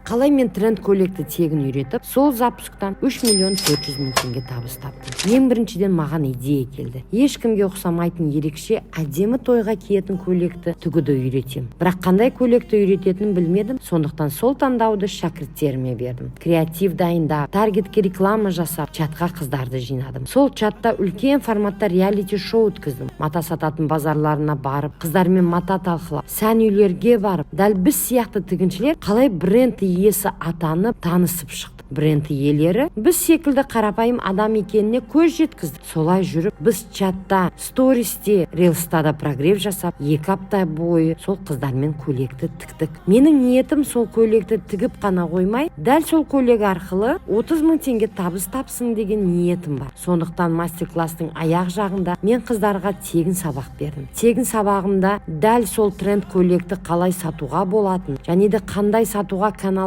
Қалай мен тренд көйлекті тегін үйретіп, сол запусктан 3 миллион 400 мың теңге табыс таптым? Ең біріншіден, маған идея келді: ешкімге ұқсамайтын, ерекше әдемі, тойға киетін көйлекті тігуді үйретемін. Бірақ қандай көйлекті үйрететінін білмедім, сондықтан сол таңдауды шәкірттеріме бердім. Креатив дайындап, таргетке реклама жасап, чатқа қыздарды жинадым. Сол чатта үлкен форматта реалити шоу өткіздім. Мата сататын базарларына барып, қыздармен мата талқылап, сән үйлерге барып, дәл біз сияқты тігіншілер қалай бренд иесі атанып, танысып шықтық. Бренд иелері біз секілді қарапайым адам екеніне көз жеткіздік. Солай жүріп, біз чатта, стористе, рилста да прогрев жасап, 2 апта бойы сол қыздармен көйлекті тіктік. Менің ниетім сол көйлекті тігіп қана қоймай, дәл сол көйлек арқылы 30 мың теңге табыс тапсын деген ниетім бар. Сондықтан мастер класстың аяқ жағында мен қыздарға тегін сабақ бердім. Тегін сабағымда дәл сол тренд көйлекті қалай сатуға болатын және де қандай сатуға каналдар